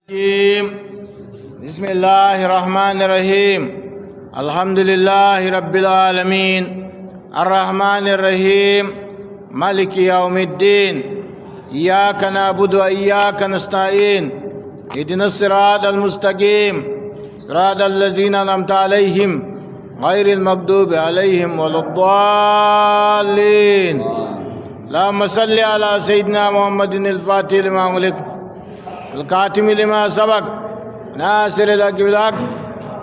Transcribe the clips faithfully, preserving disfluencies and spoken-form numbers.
الرجيم. بسم الله الرحمن الرحيم. الحمد لله رب العالمين. الرحمن الرحيم. مالك يوم الدين. إياك نعبد وإياك نستعين. اهدنا الصراط المستقيم. صراط الذين أنعمت عليهم غير المغضوب عليهم ولا الضالين. اللهم صل على سيدنا محمد الفاتح لما أغلق والخاتم لما سبق ناصر الحق بالحق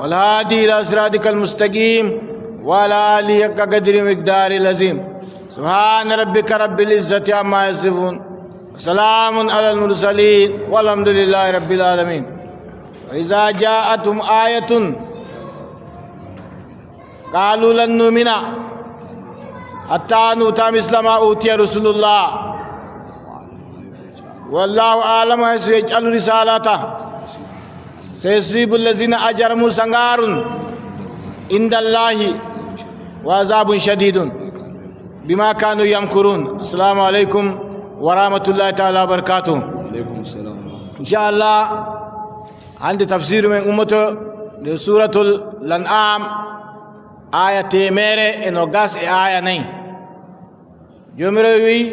والهادي إلى صراطك المستقيم وعلى آله حق قدره ومقداره العظيم. سبحان ربك رب العزة عما يصفون وسلام على المرسلين والحمد لله رب العالمين. وإذا جاءتهم آية قالوا لن نؤمن حتى نؤتى مثل ما أوتي رسل الله. والله أعلم حيث يجعل رسالته. سيصيب الذين أجرموا صغار عند الله وعذاب شديد بما كانوا يمكرون. السلام عليكم ورحمة الله تعالى وبركاته. إن شاء الله. Hannde tafsiiru men ummoto nder Suuratul Lan'aam, aaya teemeere e noogas e aaya nayi. Joomiraaɗo wi'i,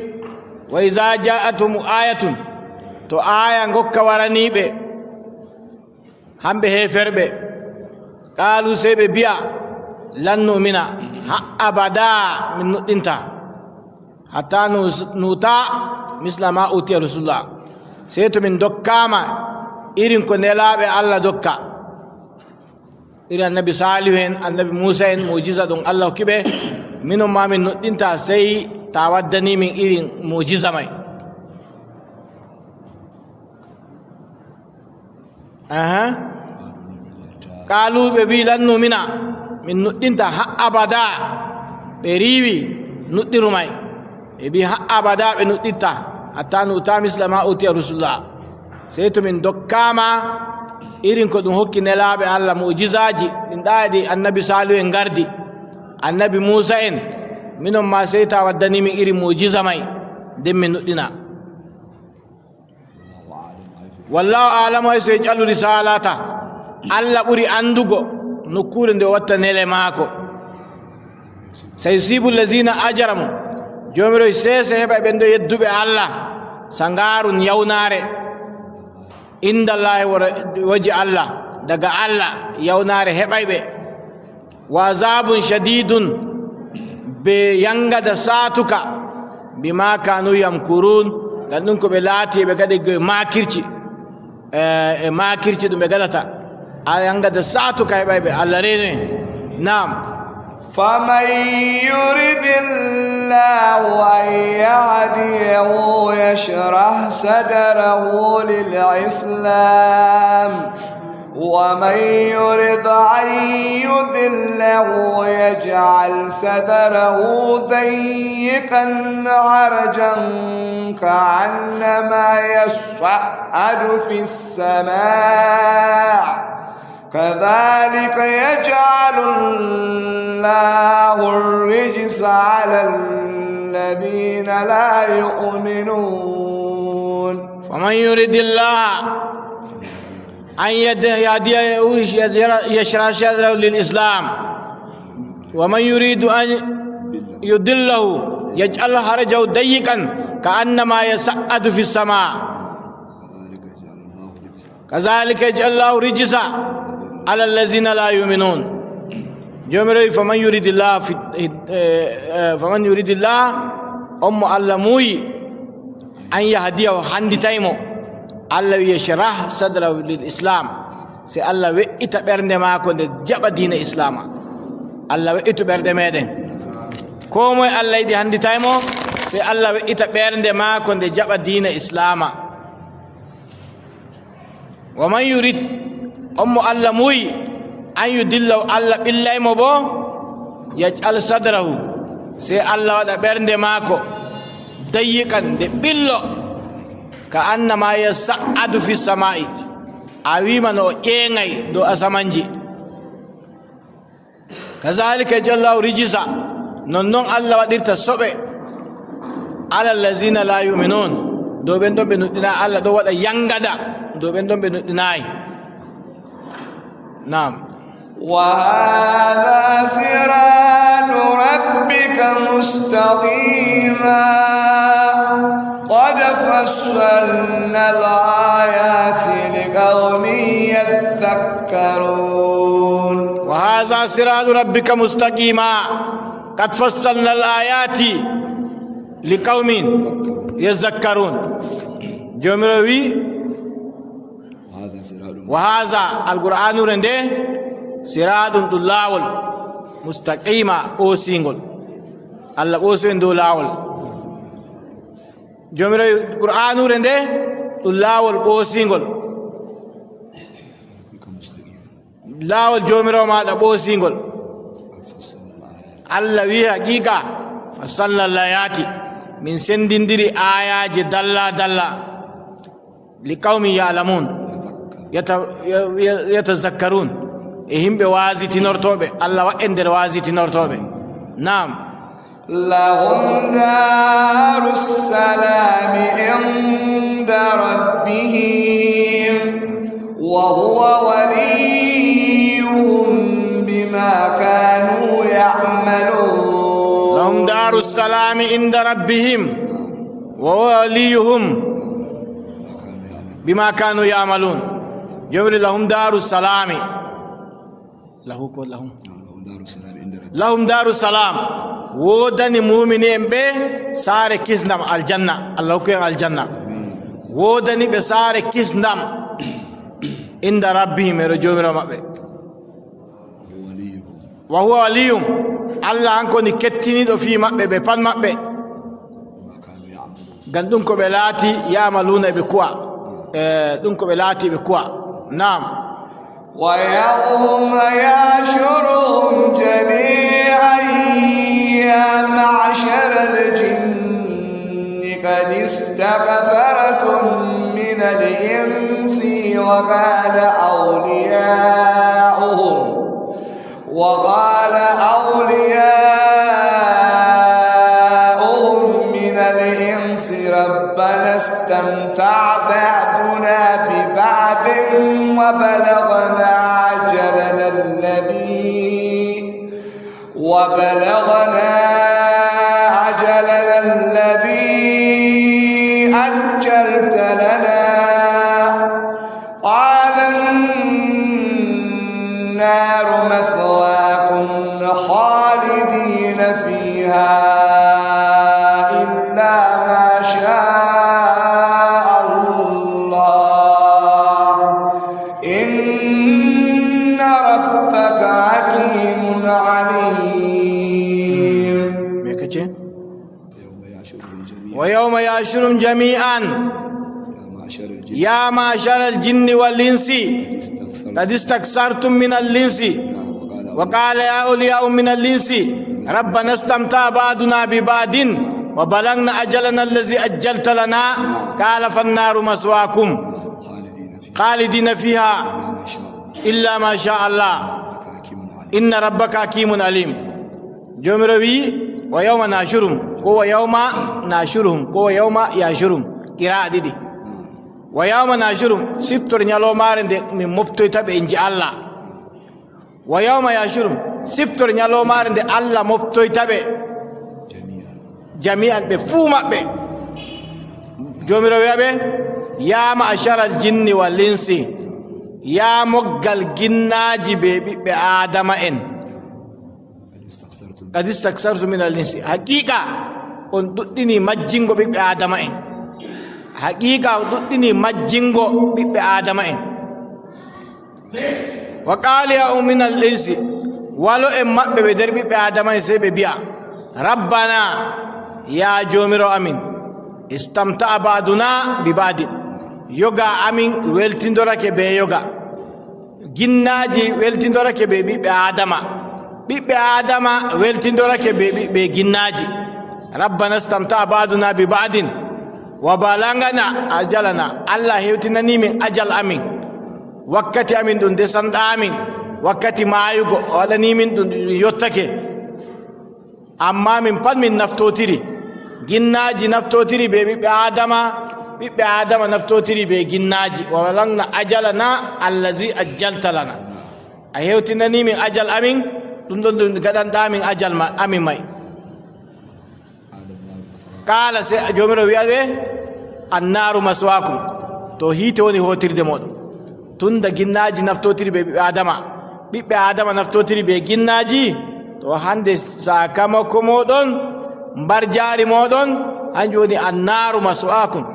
"Wa iza ja'athum ayatun," to aaya ngokka waranii ɓe, hamɓe heeferɓe, qaalu, sey ɓe mbi'a, "Lan nu'mina," haa abada min nuɗɗintaa. Hatta nu-, nu'ta misla ma utiya rusulullah. Sey to min ndokkaama irin ko nelaaɓe Allah ndokka. Irin annabi Saalihu en, annabi Muusa en, muujiza ɗum Allah hokki ɓe. Minon ma min nuɗɗintaa sey ta waddani min irin muujiza may. Aha. Qaalu, ɓe mbi'i, "Lan nu'mina," min nuɗɗintaa haa abada. Ɓe riiwi nuɗɗiru may. Ɓe mbi'i, "Haa abada ɓe nuɗɗintaa, hatta nu'ta misla ma utiya rusulullah." Sey to min ndokkaama irin ko ɗum hokki nelaaɓe Allah, mu'jizaaji ɗin ɗaayɗi annabi Saalihu en ngardi, annabi Muusa en, minon ma sey ta waddani min irin mu'jiza may, nden min nuɗɗina. Wallahu a'lamu haysu yaj'alu risalata. Allah ɓuri anndugo nokkuure nde o watta nele maako. Sayusibu allazina ajramu. Joomiraaɗo seese heɓay ɓen ɗo yedduɓe Allah. Sangarun yawnaare. Inda Allah, waji Allah, daga Allah, yawnaare heɓay ɓe. Wa azabun shadidun, be yangada satuka, bima kanu yamkurun, ngam ɗum ko ɓe laati ɓe gaɗi e maakirci, eh, e maakirci ɗum ɓe gaɗata. A yangada satuka heɓay ɓe, Allah reeno en. Naam. فمن يرد الله أن يهديه يشرح صدره للإسلام، ومن يرد أن يضله يجعل صدره ضيقا حرجا كأنما يصعد في السماء، كذلك يجعل الله الرجس على الذين لا يؤمنون. فمن يرد الله أن يد-، يهديه يشرح صدره للإسلام، ومن يريد أن يضله يجعل حرجه ضيقا كأنما يصعد في السماء، كذلك يجعل الله الرجس على الذين لا يؤمنون. Joomiraaɗo, فمن يرد الله في-، eh, eh, فمن يرد الله, on mo Allah muuyi, أن يهديه, o handitay mo. Allah wi'i, يشرح صدره للإسلام. Sey Allah we'ita ɓernde maako nde jaɓa diina Islaama. Allah we'itu ɓerɗe meɗen. Koo moye Allah yiɗi handitay mo, sey Allah we'ita ɓernde maako nde jaɓa diina Islaama. ومن يرد, on mo Allah muuyi, أن يضله, Allah ɓillay mo boo, يجعل صدره, sey Allah waɗa ɓernde maako, ضيقا, nde ɓillo, كأنما يصعد في السماء, a wi'ma no o ƴeeŋay dow asamanji. كذلك يجعل الله الرجس, nonnon Allah waɗirta soɓe, على الذين لا يؤمنون, dow ɓen ɗon ɓe nuɗɗinaay. Allah ɗon waɗa yangada Dow ɓen ɗon ɓe nuɗɗinaay. Naam. وهذا صراط ربك مستقيما قد فصلنا الآيات لقوم يذكرون. وهذا صراط ربك مستقيما قد فصلنا الآيات لقوم يذكرون. Joomiraawo wi'i, وهذا صراط. Wa haaza, Alqur'aanuure nde, siraaɗun ɗum laawol, mustaqiima, ɓoosingol. Allah ɓoosi en dow laawol. Joomiraawo, Qur'aanuure nde, ɗum laawol ɓoosingol. Laawol Joomiraawo maaɗa ɓoosingol. Allah wi'i, haqiiqa, fassalna l-aayaati, min senndindiri aayaaje dalla dalla. Li qawmin ya'lamuun. Yata-, ya-, ya-, yatazakkaruun. E yimɓe waazitinortooɓe. Allah waɗ en nder waazitinortooɓe. Naam. لهم دار السلام عند ربهم وهو وليهم بما كانوا يعملون. لهم دار السلام عند ربهم وهو وليهم بما كانوا يعملون. Joomiraawo, لهم دار السلام. Lahu ko lahum? Lahum daaru salaam. Woodani muumini en ɓe saare kisndam aljanna. Allah hokku en aljanna. Woodani ɓe saare kisndam. Inda rabbihim, e ɗo Joomiraawo maɓɓe. Wa huwa waliyuhum. Allah hanko woni kettiniiɗo fii maɓɓe, ɓe pat maɓɓe. Ngam ɗum ko ɓe laati, ya'maluuna, ɓe kuwa. Eh, ɗum ko ɓe laati, ɓe kuwa. Naam. ويوم يحشرهم جميعا يا معشر الجن قد استكثرتم من الإنس وقال أولياؤهم وقال أولياؤهم من الإنس ربنا استمتع بعضنا ببعض وبلغنا أجلنا الذي وبلغنا أجلنا الذي أجلت لنا قال النار مثواكم خالدين فيها إلا ما شاء الله إن ربك حكيم عليم. Me ka ce? ويوم يحشرهم جميعا يا معشر الجن والإنس قد استكثرتم من الإنس وقال يا أولياء من الإنس ربنا استمتع بعضنا ببعض وبلغنا أجلنا الذي أجلت لنا قال فالنار مثواكم خالدين فيها إلا ما شاء الله إن ربك حكيم عليم. Joomiraawo wi'i, "Wa yawma nahshuruhum," ko "Wa yawma nahshuruhum," ko "Wa yawma yahshuruhum." Qiraa'a ɗiɗi. "Wa yawma nahshuruhum," siftor nyaloomaare nde min moftoyta ɓe, in ji Allah. "Wa yawma yahshuruhum," siftor nyaloomaare nde Allah moftoyta ɓe. Jami'an, ɓe fuu maɓɓe. Joomiraawo wi'a ɓe, "Yaa ma'asharal jinni wal insi," yaa moggal ginnaaji bee ɓiɓɓe Aadama'en. "Qad istaksartum min al insi." Haqiiqa on ɗuɗɗini majjingo ɓiɓɓe Aadama'en. Haqiiqa on ɗuɗɗini majjingo ɓiɓɓe Aadama'en. "Wa qaala ya min al insi," walo'en maɓɓe ɓe nder ɓiɓɓe Aadama'en sey ɓe mbi'a, "Rabbana, yaa Joomiraawo amin, istamta'a ba'duna bi ba'din." Yoga amin weltindorake bee yoga. Ginnaaji weltindorake bee ɓiɓɓe Aadama. Ɓiɓɓe Aadama weltindorake bee ɓiɓɓe ginnaaji. "Rabbana istamta'a ba'duna bi ba'din wa balagana ajalana." Allah hewtinani min ajal amin. Wakkati amin ɗum ndesanɗa amin. Wakkati maayugo o waɗani min ɗum, ɗum yottake. Ammaa min pat min naftotiri. Ginnaaji naftotiri bee ɓiɓɓe Aadama. Ɓiɓɓe Aadama naftotiri bee ginnaaji, wa balagna ajalana allazi ajjalta lana. A hewtinani min ajal amin, ɗum ɗon ɗum gaɗanɗa min ajal ma-, amin may. Qaala, sey Joomiraawo wi'a ɓe, "Annaaru maswaakum." To hiite woni hootirde mooɗon. Tunda ginnaaji naftotiri bee ɓiɓɓe Aadama, ɓiɓɓe Aadama naftotiri bee ginnaaji, to hande sakamako mooɗon, mbarjaari mooɗon, hanjum woni annaaru maswaakum.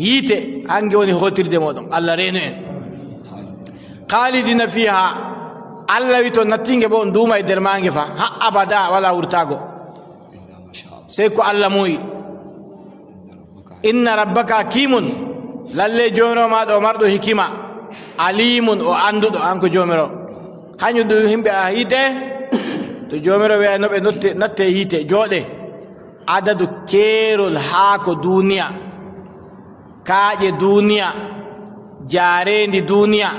Yiite, hange woni hootirde mooɗon. Allah reenu en. Khalidina fiha. Allah wi to nattinge bo on duumay nder maange fa, haa abada walaa wurtaago. Sey ko Allah muuyi. Inna rabbaka hakimun. Lalle Joomiraawo maaɗa o marɗo hikima. Alimun, o annduɗo, an ko Joomiraawo. Hanjum ɗum yimɓe a yiɗe. To Joomiraawo wi'ay no ɓe notte, natte yiite, jooɗe. Adadu keerol haako duniya, kaaƴe duniya, jaareendi duniya,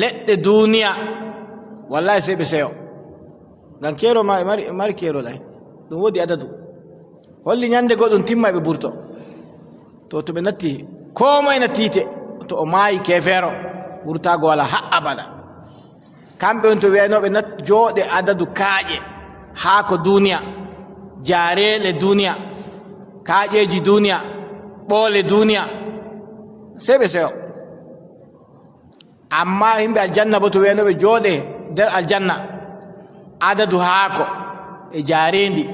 leɗɗe duniya. Wallahi sey ɓe seyo. Ngam keerol ma, mari, mari keerol ay. Ɗum woodi adadu. Holli nyande go ɗum timma ɓe burto. To, to ɓe natti, koo moye natti yiite, to o maayi keefeero, wurtaago walaa haa abada. Kamɓe on to wi'aynooɓe nat-, jooɗe adadu kaaƴe, haako duniya, jaareele duniya, kaaƴeeji duniya, ɓoole duniya, sey ɓe seyo. Ammaa yimɓe aljanna boo, to wi'anooɓe jooɗe nder aljanna, adadu haako e jaareendi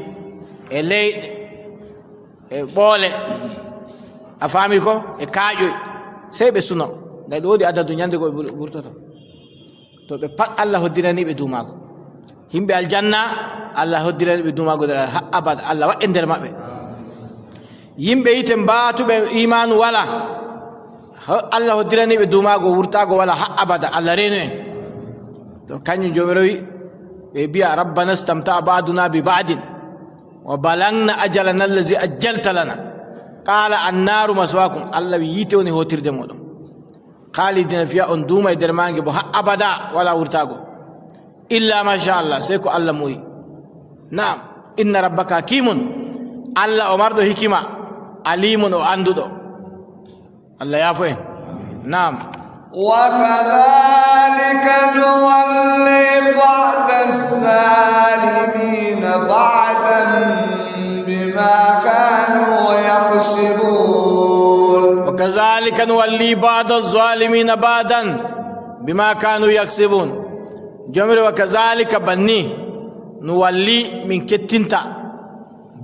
e leyɗe e ɓoole, a faami ko? E kaaƴoy, sey ɓe suno. Ngam ɗum woodi adadu nyande go ɓe bur-, burtoto. To ɓe pat Allah hoddirani ɓe duumaago. Yimɓe aljanna, Allah hoddirani ɓe duumaago nder haa abada. Allah waɗ en nder maɓɓe. Yimɓe yiite mbaatuɓe iimaanu walaa. Ho-, Allah hoddirani ɓe duumaago, wurtaago walaa haa abada. Allah reenu en. To kanjum Joomiraawo wi, ɓe mbi'a, "Rabbana istamta'a ba'duna bi ba'din wa balagna ajalana allazi ajjalta lana." Qaala, "Annaaru maswaakum." Allah wi, "Yiite woni hootirde mooɗon. Khalidina fiha, on duumay nder maange bo haa abada, walaa wurtaago. Illa ma sha Allah, sey ko Allah muuyi." Na'am, inna rabbaka hakimun. Allah o marɗo hikima, alimun, o annduɗo. Allah yaafo en. Na'am. وكذلك نولي بعض الظالمين بعضا بما كانوا يكسبون. وكذلك نولي بعض الظالمين بعضا بما كانوا يكسبون. Joomiraawo, wa kazalika, banni, nuwalli, min kettinta,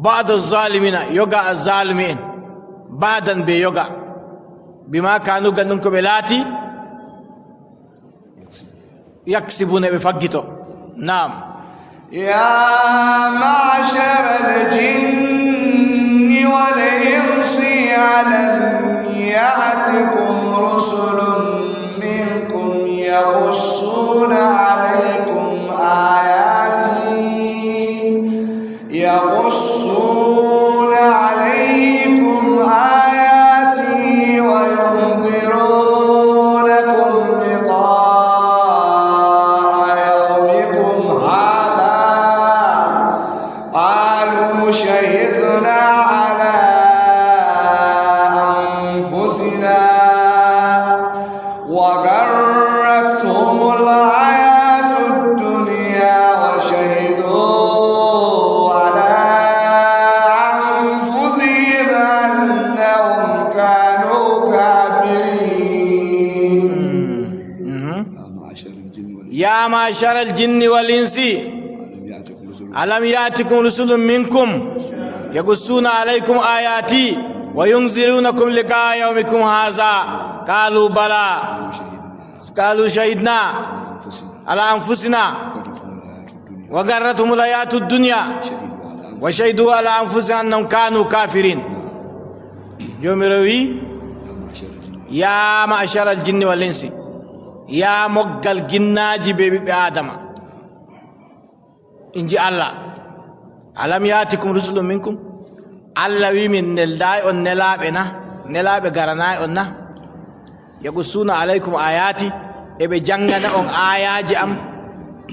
ba'da zalimina, yoga azzalumi en, ba'dan, be yoga, bima kanu, ngam ɗum ko ɓe laati, yaksibuna, ɓe faggito. Naam. يا معشر الجن والإنس ألم يأتكم رسل منكم يقصون عليكم آياتي، يقصون عليكم آياتي وينذرونكم لقاء يومكم هذا. قالوا شهدنا على أنفسنا وغرتهم الحياة الدنيا وشهدوا على أنفسهم أنهم كانوا كافرين. Mhm. يا معشر الجن والإنس. Ya ma'shar al-jinni wal insi. ألم يأتكم رسل. ألم يأتكم رسل منكم يقصون عليكم آياتي وينذرونكم لقاء يومكم هذا. قالوا بلى. قالوا شهدنا. قالوا شهدنا. على أنفسنا. على أنفسنا. وغرتهم الحياة الدنيا. وشهدوا على أنفسهم أنهم كانوا كافرين. Joomiraawo wi, يا معشر الجن. Ya ma'shar al-jinni wal insi, ya moggal ginnaaji be ɓiɓɓe Aadama. In ji Allah. Alam ya'tikum rusulun minkum? Allah wi, min neldaay on nelaaɓe na? Nelaaɓe garanaay on na? Yaqussuna alaykum ayati, e ɓe janngana on aayaaji am,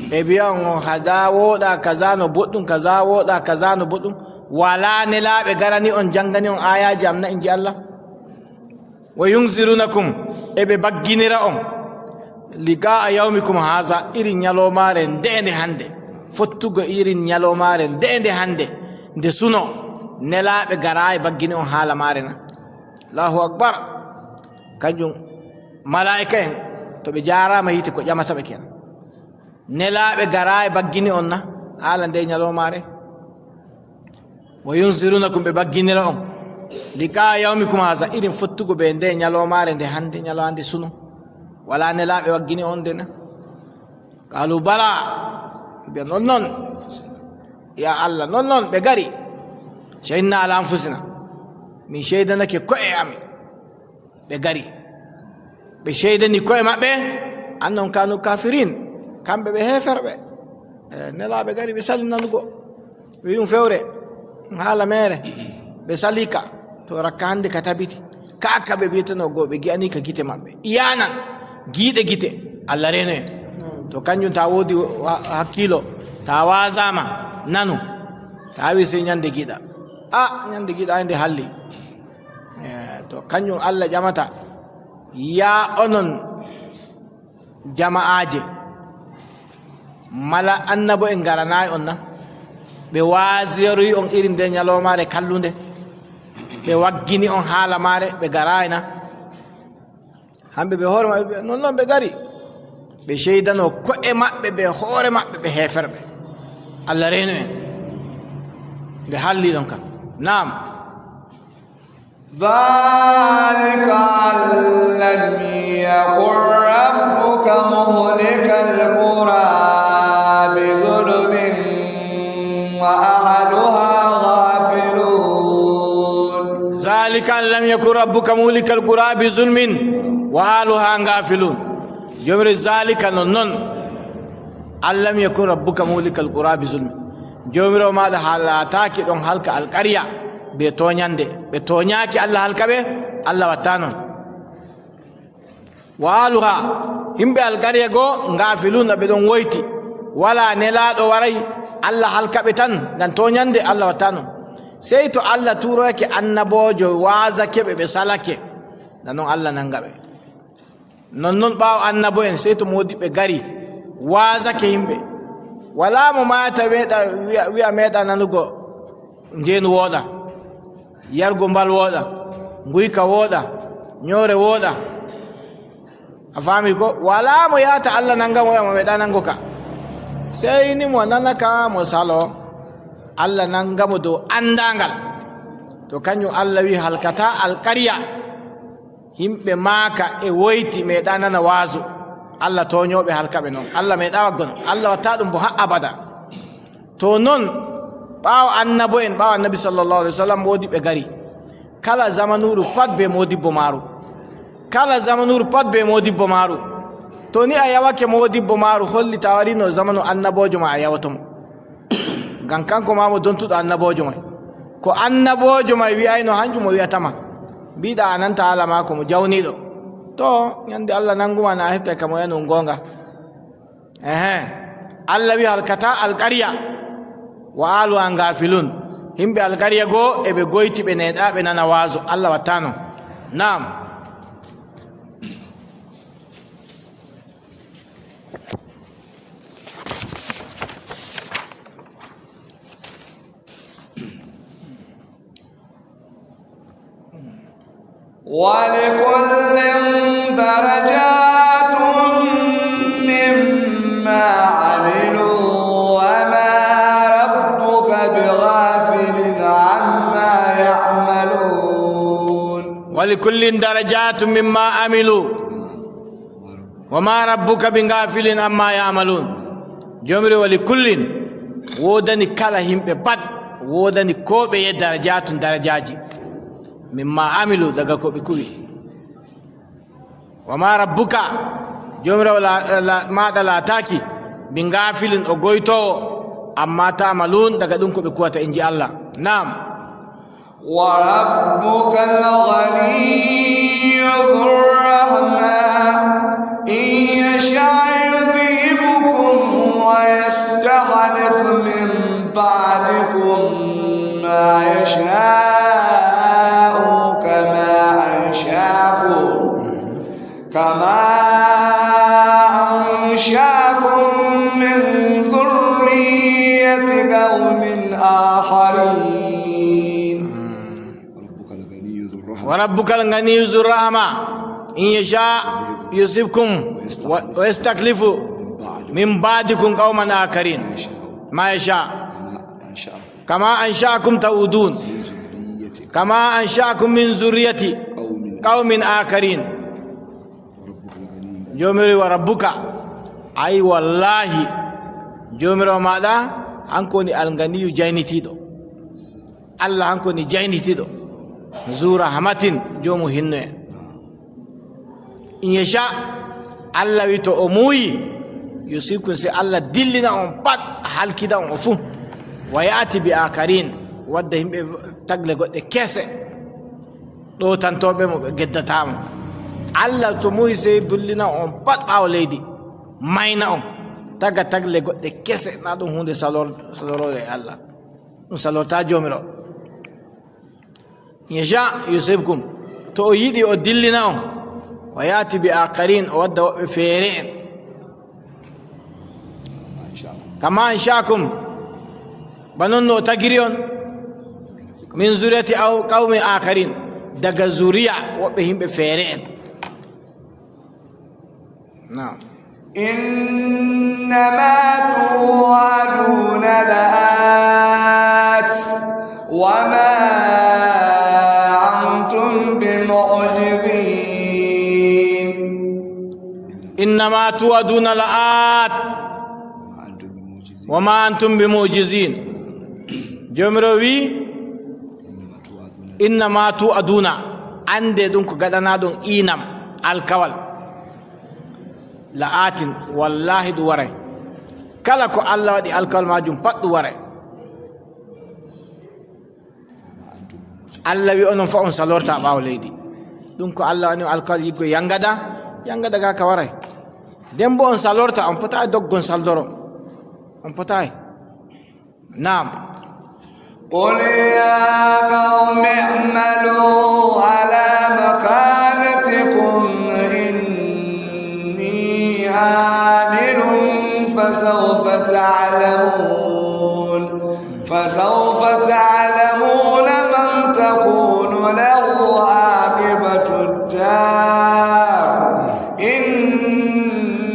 ɓe mbi'a on, on kaza wooɗa, kaza no boɗɗum, kaza wooɗa, kaza no boɗɗum. Walaa nelaaɓe garani on, janngani on aayaaji am na, in ji Allah? Wa yunzirunakum, e ɓe bagginira on, liqa'a yawmikum haza, irin nyaloomaare nde'e nde hande, fottugo irin nyaloomaare nde'e nde hande, nde suno, nelaaɓe garaay baggini on haala maare na? Allahu akbar. Kanjum malaa'ika'en, to ɓe jaaraama yiite, ko ƴamata ɓe kenan. Nelaaɓe garaay baggini on na haala nde nyaloomaare? Wa yunzirunakum, ɓe bagginira on, liqa'a yawmikum haza, irin fottugo be nde nyaloomaare nde hande, nyaloomaare nde suno. Wala nelaaɓe waggini on nde na? Qalu bala, ɓe mbi'a, non non, ya Allah, non non, ɓe ngari. Shahidna ala anfusina, min shaidanake ko'e amin. Ɓe ngari. Ɓe shaidani ko'e maɓɓe, annahum kanu kafirin, kamɓe ɓe heeferɓe. Eh, nelaaɓe ngari, ɓe sali nanugo. Ɓe wi'i ɗum fewre, haala meere. Ɓe sali ka. To rakka hande ka tabiti. Ka ka ɓe wi'eteno go, ɓe gi'ani ka gite maɓɓe. Iyanan, giiɗe gite. Allah reeno en. To kanjum, ta woodi wa-, hakkiilo, ta waazaama, nanu. Ta wi sey nyande giɗa. Ah, nyande giɗa nde halli. Eh, to kanjum Allah ƴamata, yaa onon jama'aaje, mala annabo'en ngaranaay on na? Ɓe waazori on irin nde nyaloomaare kallunde? Ɓe waggini on haala maare, ɓe ngaraay na? Hamɓe ɓe hoore maɓɓe, non non ɓe ngari. Ɓe ceydano ko'e maɓɓe, ɓe hoore maɓɓe, ɓe heeferɓe. Allah reeno en. Ɓe halli ɗon kam. Naam. ذلك أن لم يكن ربك مهلك القرى بظلم وأهلها غافلون. ذلك أن لم يكن ربك مهلك القرى بظلم وأهلها غافلون. Jomri zalika non non. An lam yakun rabbuka muhlikal qura bi zulmi. Joomiraawo maaɗa haa laataaki ɗon halka alqarya bee tooɲannde. Ɓe tooɲaaki Allah halka ɓe, Allah watta non. Wa ahluha, yimɓe alqarya go, ngafiluna, ɓe ɗon woyti. Walaa nelaaɗo waray, Allah halka ɓe tan ngam tooɲannde, Allah watta non. Sey to Allah tuuroyake annaboojo, waazake ɓe, ɓe salake. Ndaa non Allah naŋga ɓe. Nonnon ɓaawo annabo'en, sey to moodiɓɓe ngari, waazake yimɓe. Walaa mo maayata meeɗa, wi'a, wi'a meeɗa nanugo njeenu wooɗa, yargo mbal wooɗa, nguyka wooɗa, nyoore wooɗa. A faami ko? Walaa mo yahata Allah naŋga mo, wi'a mo meeɗa naŋgo ka. Sey ni mo nana ka, mo salo. Allah naŋga mo dow anndaaŋgal. To kanjum Allah wi'i halkata alqarya. Yimɓe Maaka e woyti, meeɗa nana waazu. Allah tooɲooɓe halka ɓe non. Allah meeɗa waggo non. Allah watta ɗum boo haa abada. To non, ɓaawo annabo'en, ɓaawo Annabi sallallahu alaihi wasallam, moodiɓɓe ngari. Kala zamanuuru pat bee moodibbo maaru. Kala zamanuuru pat bee moodibbo maaru. To ni a yawake moodibbo maaru, holli ta warino zamanu annaboojo ma a yawoto mo. Ngam kaŋko ma mo dontuɗo annaboojo may. Ko annaboojo may wi'ayno, hanjum o wi'ata ma. Mbiɗa a nanta haala maako mo jawniiɗo. To, ɲande Allah naŋgu ma, na a heɓtay ka mo, wi'a non gooŋga. Ehe. Allah wi'i halkata alqarya. Wa ahluha ngafilun. Yimɓe alqarya go e ɓe goyti, ɓe neeɗa, ɓe nana waazu. Allah watta non. Naam. ولكل درجات مما عملوا وما ربك بغافل عما يعملون. ولكل درجات مما عملوا وما ربك بغافل عما يعملون. Joomiraawo, ولكل, woodani kala yimɓe pat, woodani koo ɓeye, درجات, darajaaji, مما عملوا, daga ko ɓe kuuwi. وما ربك, Joomiraawo la-, la-, maaɗa laataaki, بغافل, o goytoowo, عما تعملون, daga ɗum ko ɓe kuuwata, inji Allah. Naam. وربك الغني ذو الرحمة إن يشأ يذهبكم ويستخلف من بعدكم ما يشاء كما أنشأكم ربك الغني ذو الرحمة إن يشاء يذهبكم و-، ويستخلف من بعدكم قوما آخرين ما يشاء. كما أنشأكم تعودون. كما أنشأكم من ذرية قوم آخرين. Joomiraaɗo, wa rabbuka, ay, wallaahi, Joomiraaɗo maaɗa, hanko woni Alganiyu jaynitiiɗo. Allah hanko woni jaynitiiɗo. Zu rahmatin, joomu hinnoye. In yasha, Allah wi to o muuyi, yusibkum, sey Allah dillina on pat, halkida on o fuu. Wa ya'ti bi akarin, wadda yimɓe tagle goɗɗe kese. Ɗowtantooɓe mo, ɓe geddataa mo. Allah to muuyi, sey dullina on pat ɓaawo leydi, mayna on, taga tagle goɗɗe kese. Na ɗum huunde salor-, salorooɗe e Allah. Ɗum salortaa Joomiraaɗo. In yasha yusibkum. To o yiɗi, o dillina on. Wa ya'ti bi akarin, o wadda woɓɓe feere en. Kama ansha'akum, ba non no o tagiri on, min zuriyati aw qawmi akarin, daga zuriya woɓɓe yimɓe feere en. Naam. إنما توعدون لآت وما أنتم بمعجزين. إنما توعدون لآت وما أنتم بمعجزين. Joomiraaɗo wi, innama tu'aduna, annde ɗum ko gaɗanaaɗon iinam, alkawal. La'atin, wallaahi ɗum waray. Kala ko Allah waɗi alkawal maajum pat ɗum waray. Allah wi onon fa on salorta ɓaawo leydi. Ɗum ko Allah waɗi alkawal yiggo yangada, yangada ga ka waray. Nden bo on salorta, on potaay doggon saldoro. On potaay. Naam. قل يا قوم اعملوا على مكانتكم إني عامل فسوف تعلمون، فسوف تعلمون من تكون له عاقبة الدار إنه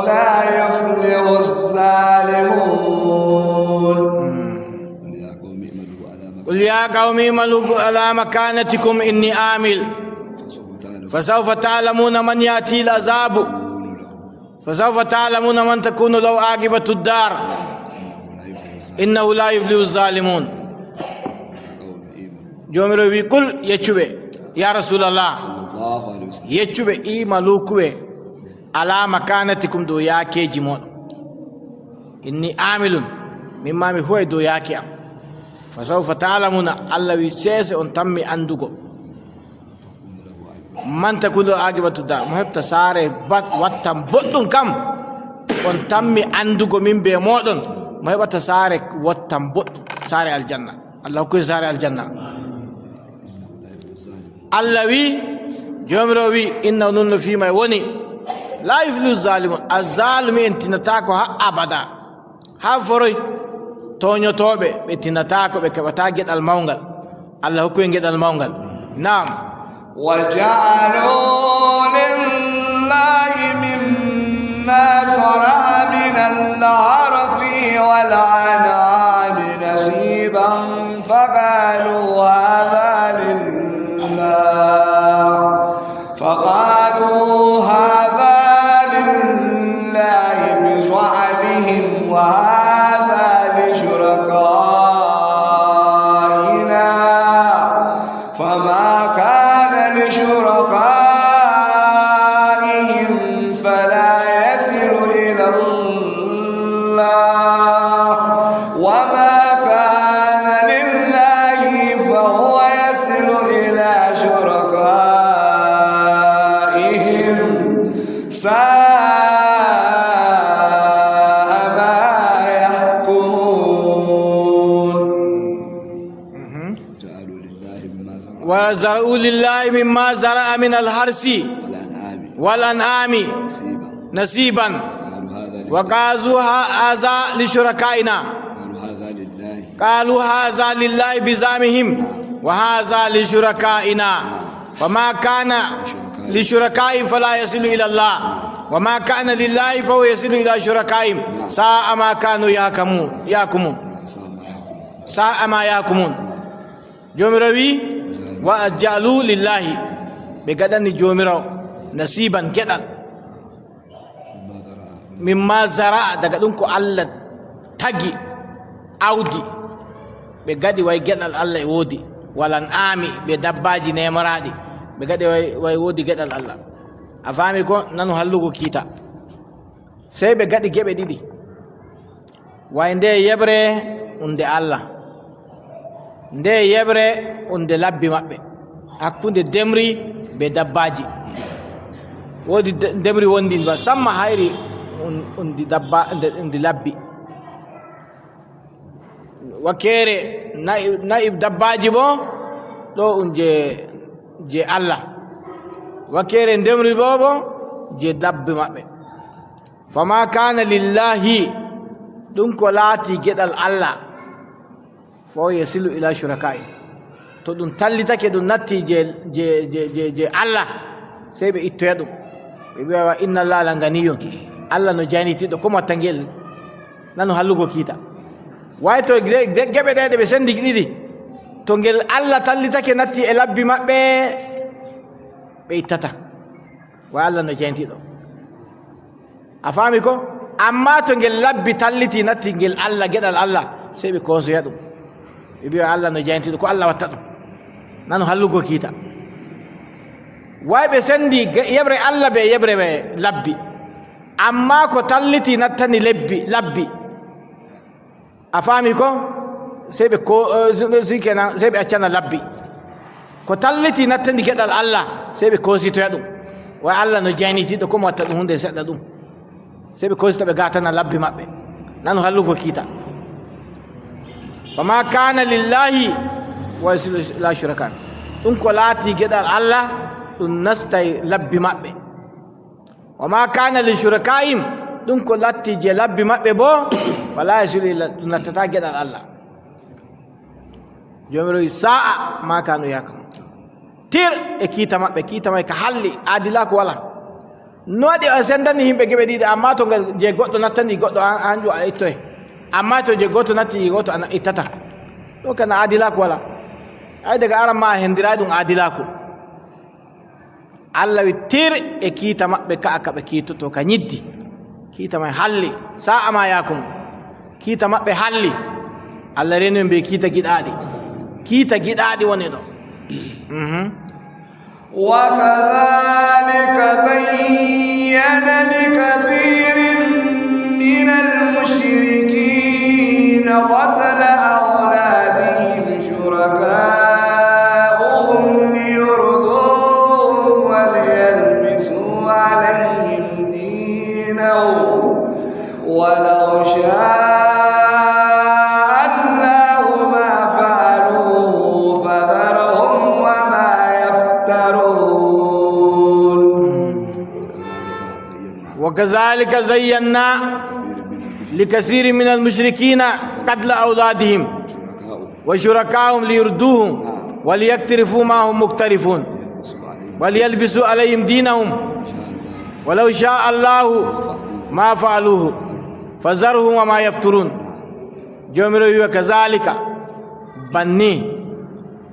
لا يفلح الظالمون. قل يا قوم اعملوا على مكانتكم إني عامل فسوف تعلمون من يأتيه العذاب فسوف تعلمون من تكون له عاقبة الدار إنه لا يفلح الظالمون. Joomiraaɗo wi, qul, yeccu ɓe, ya Rasulallah, yeccu ɓe, i'malu, kuwe, ala makanatikum, dow yaakeeji mooɗon. Inni amilun, min ma mi huway dow yaake am. Fa sawfa ta'lamuna, Allah wi, seese on tammi anndugo. Man takunu aqibatu dar, mo heɓta saare bat-, wattan boɗɗum kam, on tammi anndugo min be mooɗon, mo heɓata saare wattan boɗɗum, saare aljanna. Allah hokku en saare aljanna. Allah wi, Joomiraaɗo wi, inna nun no fii may woni, la yuflihu zalimun, azzalumi en tinataako haa abada. Haa foroy, tooñotooɓe, ɓe tinataako, ɓe keɓataa geɗal mawngal. Allah hokku en geɗal mawngal. Naam. وجعلوا لله مما ذرأ من الحرث والأنعام نصيبا فقالوا هذا لله، فقالوا هذا لله بزعمهم وهذا لشركائنا فما كان لشركائهم فلا يصل إلى الله، وما كان لله فهو يصل إلى شركائهم، ساء ما يحكمون. وزرعوا لله مما ذرأ من الحرث والأنعام. والأنعام نصيبا. نصيبا. قالوا هذا لله. وقالوا ه-، هذا لشركائنا. قالوا هذا لله. قالوا هذا لله بزعمهم. نعم. وهذا لشركائنا، فما كان لشركائهم فلا يصل إلى الله، وما كان لله فهو يصل إلى شركائهم، ساء ما كانوا يحكمون، يحكمون. ساء ما يحكمون. Joomiraawo wi'i, وجعلوا لله, ɓe ngaɗani Joomiraawo nasiiban, geɗal. مما ذرأ, daga ɗum ko Allah tagi, awdi. Ɓe ngaɗi way geɗal Allah e woodi, والأنعام, bee dabbaaji neemoraaɗi. Ɓe ngaɗi way, way woodi geɗal Allah. A faami ko? Nanu hallugo kiita. Sey ɓe ngaɗi geɓe ɗiɗi. Way nde yeɓre, ɗum nde Allah. Nde yeɓre, ɗum nde labbi maɓɓe, hakkunde ndemri bee dabbaaji. Woodi de-, ndemri wondi, musamman hayri ɗum, ɗum ndi dabba-, nde-, ɗum ndi labbi. Wakkeere na'i, na'i dabbaaji boo, ɗo ɗum je, je Allah. Wakkeere ndemri boo, boo je labbi maɓɓe. فما كان لله, ɗum ko laati geɗal Allah, فهو يصل إلى شركائهم. To ɗum tallitake, ɗum natti je, je, je, je, je Allah, sey ɓe ittoya ɗum. Ɓe mbi'a, إن الله لغني. Allah no jaynitiiɗo, ko mo watta ngel? Nanu hallugo kiita. Way to ge-, ge-, geɓe ɗe, ɗe ɓe sendi ɗiɗi. To ngel Allah tallitake, natti e labbi maɓɓe, ɓe ittata. Wa Allah no jayntiiɗo. A faami ko? Ammaa to ngel labbi talliti, natti ngel Allah, geɗal Allah, sey ɓe koosoya ɗum. Ɓe mbi'a Allah no jayntiiɗo, ko Allah watta ɗum. Nanu hallugo kiita. Way ɓe sendi ge-, yeɓre Allah bee yeɓre bee labbi. Ammaa ko talliti nattani lebbi, labbi. A faami ko? Sey ɓe ko, eh, si, si kenan, sey ɓe accana labbi. Ko talliti nattani geɗal Allah, sey ɓe koositoya ɗum. Way Allah no jaynitiiɗo, ko mo watta ɗum huunde seɗɗa ɗum. Sey ɓe koosita, ɓe ngatana labbi maɓɓe. Nanu hallugo kiita. فما كان لله فهو يصل إلى شركائهم. Ɗum ko laati geɗal Allah, ɗum nastay labbi maɓɓe. وما كان لشركائهم, ɗum ko latti je labbi maɓɓe boo, فلا يصل إلى, ɗum nattataa geɗal Allah. Joomiraawo wi'i, ساء ما كانوا يحكمون. Tir e kiita maɓɓe, kiita may ka halli, aadilaaku walaa. No waɗi o sendani yimɓe geɓe ɗiɗi, ammaa to ngal je goɗɗo nattani goɗɗo, an, an a ittoy. Ammaa to je gooto natti goɗɗo, a ittata. Ɗo kana aadilaaku walaa. Ay, daga aran ma a hendiraay ɗum aadilaaku. Allah wi'i, tir e kiita maɓɓe ka'a ka ɓe kiitoto ka nyiddi. Kiita may halli, ساء ما يحكمون. Kiita maɓɓe halli. Allah reenu en bee kiita giɗaaɗi. Kiita giɗaaɗi woni ɗo. Mhm. وكذلك زين لكثير من المشركين قتل أولادهم شركاؤهم ليردوهم وليلبسوا عليهم دينهم ولو شاء الله ما فعلوه فذرهم وما يفترون. وكذلك زينا لكثير من المشركين قتل أولادهم وشركاؤهم ليردوهم وليقترفوا ما هم مقترفون وليلبسوا عليهم دينهم ولو شاء الله ما فعلوه فذرهم وما يفترون. Joomiraawo wi'i, وكذلك, banni,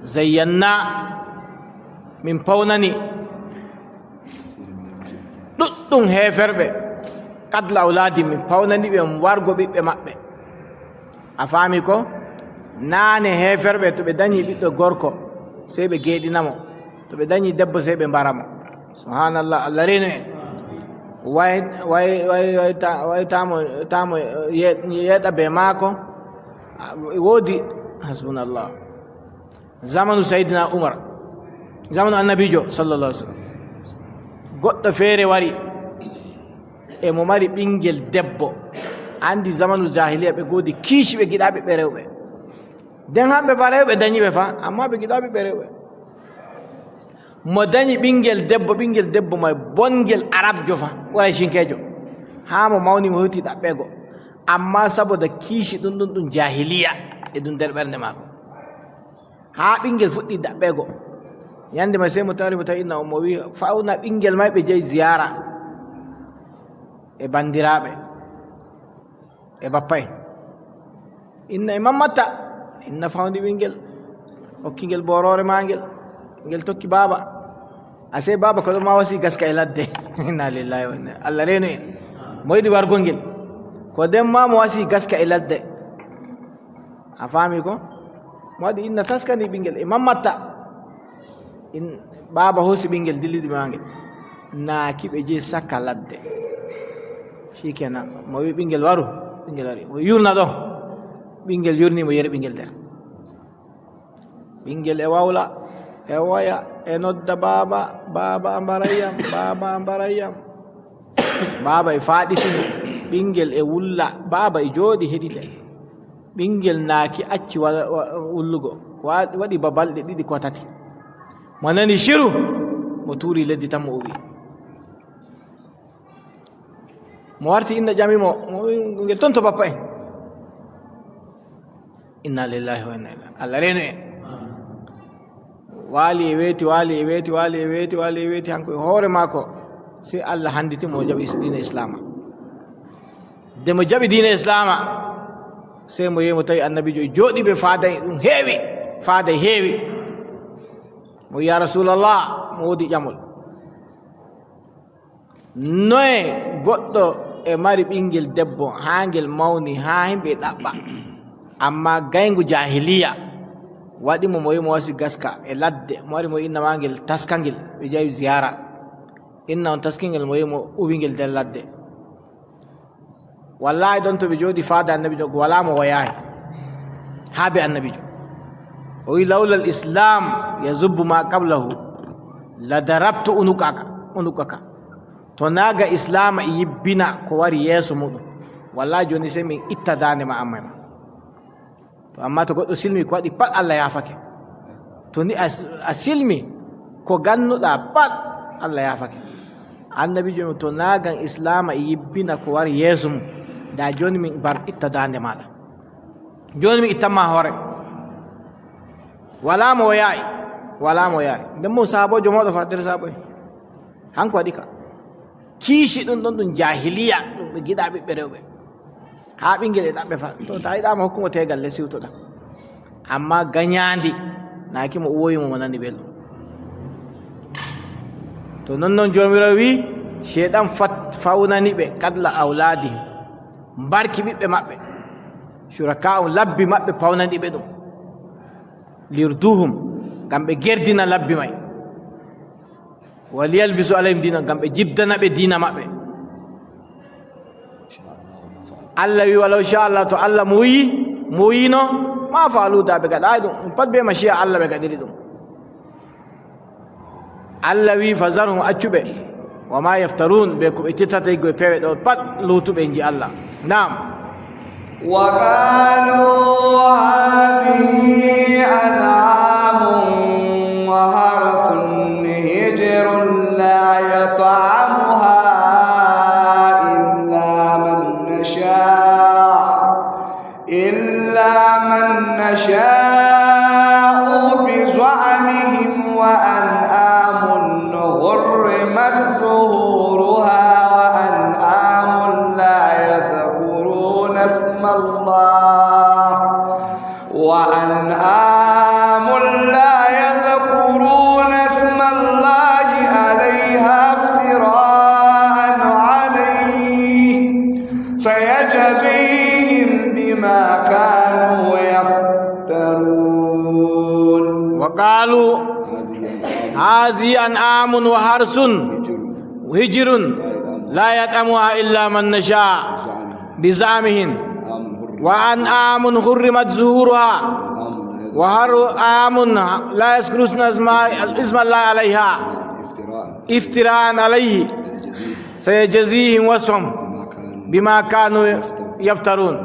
زينا, min pawnani ɗuɗɗum heeferɓe, قتل أولادهم, min pawnani ɓe wargo ɓiɓɓe maɓɓe. A faami ko? Naane heeferɓe, to ɓe danyi ɓiɗɗo gorko, sey ɓe geeɗina mo. To ɓe danyi debbo, sey ɓe mbara mo. Subhaanallah, Allah reenu en. Way, way, way, way, ta-, way tamo, tamo ye-, yeeɗa bee maako. A, woodi, hasbunallah. Zamanu Sayyidina Umar, zamanu Annabiijo, sallallahu alaihi wasallam, goɗɗo feere wari, e mo mari ɓiŋngel debbo. Anndi zamanu jaahiliya, ɓe ngoodi kiishi, ɓe ngiɗaa ɓiɓɓe rewɓe. Nden hamɓe fa rewɓe danyi ɓe fa, ammaa ɓe ngiɗaa ɓiɓɓe rewɓe. Mo danyi ɓiŋngel debbo, ɓiŋngel debbo may bongel Arabjo fa, Quraysinkeejo. Haa mo mawni, mo hewti ɗaɓɓeego. Ammaa saboda kiishi ɗum, ɗum, ɗum jaahiliya, e ɗum nder ɓernde maako. Haa ɓiŋngel fuɗɗi daɓɓeego. Nyannde may sey mo tawri mo tawi inna on mo wi'i, "Fawna ɓiŋngel may ɓe jeyi ziyaara e banndiraaɓe e bappa'en." Inna e mammatta, inna fawndi ɓiŋngel, hokki ngel booroore maagel, ngel tokki baaba. Asee baaba ko ɗon ma wasi gaska e ladde. Inna lillahi wa inna, Allah reeno en. Mo yiɗi wargo ngel. Ko ɗon ma mo wasi gaska e ladde. A faami ko? Mo waɗi inna taskani ɓiŋngel e mammatta. In, baaba hoosi ɓiŋngel dillidi maagel. Naaki ɓe jeyi saka ladde. Shikenan, mo wi ɓiŋngel waru, ɓiŋngel wari. O yurna ɗo. Ɓiŋngel yurni mo yeri ɓiŋngel nder. Ɓiŋngel e wawla, e woya, e nodda baaba, "Baaba a mbaray yam, baaba a mbaray yam." Baaba e faaɗitini, ɓiŋngel e wulla, baaba e jooɗi heɗita. Ɓiŋngel naaki acci wa-, wa-, wullugo, wa-, waɗi ba balɗe ɗiɗi ko tati. Mo nani shiru, mo tuuri leddi tan mo uwi. Mo warti inna ƴami mo, mo wi, "Ngel ton to bappa en?" Inna lillahi wa inna ilaihi. Allah reeno en. Waali e weeti, waali e weeti, waali e weeti, waali e weeti, hanko e hoore maako. Sey Allah handiti mo, o jaɓi is-, diina Islaama. Nde mo jaɓi diina Islaama, sey mo yehi mo tawi annabiijo e jooɗi be faada e ɗum heewi, faada e heewi. Mo wi'i, "Ya Rasulallah," mo woodi ƴamol. Noye goɗɗo e mari ɓiŋngel debbo haa ngel mawni, haa yimɓe ɗaɓɓa, ammaa gayŋgu jaahiliya waɗi mo, mo yehi mo wasi gaska e ladde, mo wari mo inna maagel taska ngel, ɓe jawi ziyaara. Inna on taski ngel, mo yehi mo uwi ngel nder ladde. Wallahi, ɗon to ɓe jooɗi faada annabiijo, walaa mo woyaay haa be annabiijo. O wi, "Lawla al-Islam yazubbu ma qablahu, la darabtu unuqaka, unuqaka." To naa ngam Islaama e yibbina ko wari yeeso muuɗum, wallahi, jooni sey min itta daande ma, amma ma. To, ammaa to goɗɗo silmi, ko waɗi pat Allah yaafake. To ni a, a silmi, ko gannuɗa pat Allah yaafake. Annabiijo mo, to naa ngam Islaama e yibbina ko wari yeeso mum, ndaa jooni min mbar itta daande maaɗa. Jooni mi ittan ma hoore. Walaa mo o yaa'i, walaa mo o yaa'i. Nden mum sahaboojo mooɗo fa, nder sahaboo'en. Hanko waɗi ka. Kiishi ɗum ɗon ɗum jaahiliya, ɗum ɓe giɗa ɓiɓɓe rewɓe. Haa ɓiŋngel e ɗaɓɓe fa. To, ta yiɗaama hokkugo teegal le siwtoɗa. Ammaa ganyaandi, naaki mo uwoyi mo, mo nani belɗum. To non non Joomiraawo wi'i, Ceyɗan fat-, fawnani ɓe, qatla awlaadihim, mbarki ɓiɓɓe maɓɓe. Shuraka'u labbi maɓɓe pawnani ɓe ɗum. Liyurduhum, ngam ɓe gerdina labbi may. Waliyalbisu alayhim diina, ngam ɓe jibdana ɓe diina maɓɓe. Allah wi, "Walaw sha Allah," to Allah muyi, muyino, "ma fa'alu," da ɓe gaɗaay ɗum. Ɗum pat be mashi'a Allah ɓe gaɗiri ɗum. Allah wi, "Fazarhum," accu ɓe. "Wa ma yaftarun," be ko ɓe tittata iggo e pewe ɗo pat, luutuɓe, inji Allah. Naam. وقالوا هذه أنعام وحرث حجر لا يطعمها إلا من نشاء، إلا من نشاء بزعمهم وأنعام حرمت ظهورها وأنعام لا يذكرون اسم الله، وأنعام لا يذكرون اسم الله عليها افتراء عليه، سيجزيهم بما كانوا يفترون. وقالوا هذه أنعام وحرث حجر لا يطعمها إلا من نشاء بزعمهم، وأنعام حرمت ظهورها، وأنعام لا يذكرون اسم، اسم الله عليها افتراء عليه، سيجزيهم وصفهم بما كانوا يفترون.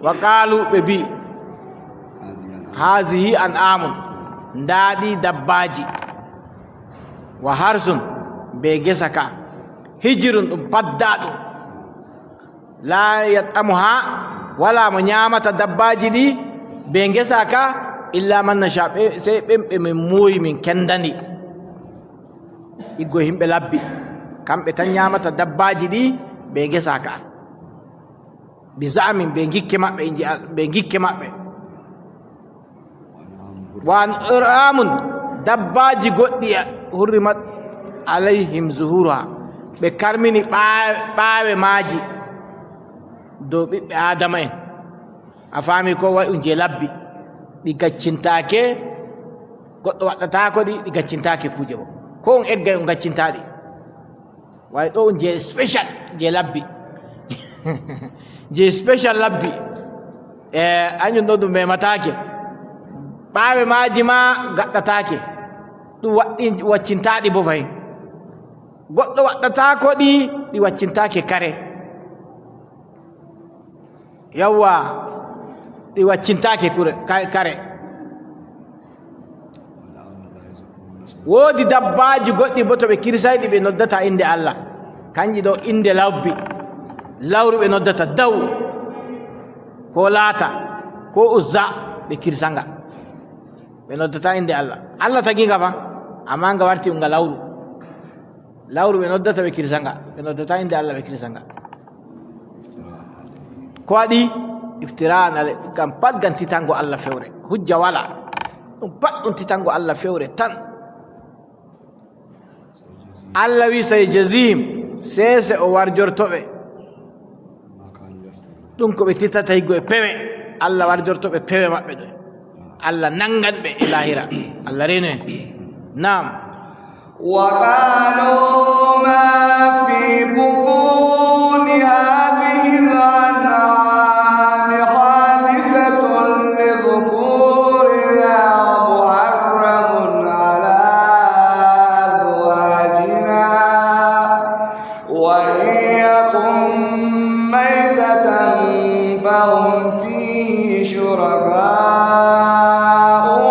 وقالوا، ɓe mbi'i, "Hazihi an'amun," ndaa ɗi dabbaaji, "wa harsun," be ngesa ka, "hijrun," ɗum paddaaɗum, "laa yat'amuha," walaa mo nyaamata dabbaaji ɗi be ngesa ka, Illa man nasha, ɓe, sey ɓen ɓe min muuyi, min kendani. Iggo yimɓe labbi. Kamɓe tan nyaamata dabbaaji ɗi be ngesa ka. Bi za'amin, be ngikke maɓɓe, inji Al-, be ngikke maɓɓe. Wa an'amun, dabbaaji goɗɗi hurrimat alayhim zuhuruha. Ɓe karmini ɓaa-, ɓaawe maaji dow ɓiɓɓe Aadama'en. A faami ko wa'i ɗum je labbi. Ɗi gaccintaake, goɗɗo waɗɗataako ɗi, ɗi gaccintaake kuuje bo. Ko on eggay on gaccintaa ɗi. Way ɗo on je special, je labbi. Je special labbi. E, anjum ɗo ɗum memataake. Ɓaawe maaji ma gaɗɗataake. Ɗum waɗɗi-, waccintaa ɗi bo fahin. Goɗɗo waɗɗataako ɗi, ɗi waccintaake kare. Yawwa, ɗi waccintaake kure, ka-, kare. Woodi dabbaaji goɗɗi bo to ɓe kirsay ɗi ɓe noddata innde Allah. Kanji ɗo innde labbi. Lawru ɓe noddata daw, ko laata, ko uzza, ɓe kirsa nga. Ɓe noddata innde Allah. Allah tagi nga fa, amma nga warti nga lawru. Lawru ɓe noddata ɓe kirsa nga, ɓe noddata innde Allah ɓe kirsa nga. Ko waɗi? Iftira'an alay, ngam pat ngam titango Allah fewre. Hujja wala. Ɗum pat ɗum titango Allah fewre tan. Allah wi, "Sayajzihim," sese o warjorto ɓe. Ɗum ko ɓe tittata higgo e pewe, Allah warjorto ɓe pewe maɓɓe ɗo. Allah nangan ɓe e lahira. Allah reno en. Naam. وقالوا ما في بطون هذه الأنعام خالصة لذكورنا ومحرم على أزواجنا وإن يكن ميتة فهم فيه شركاء سيجزيهم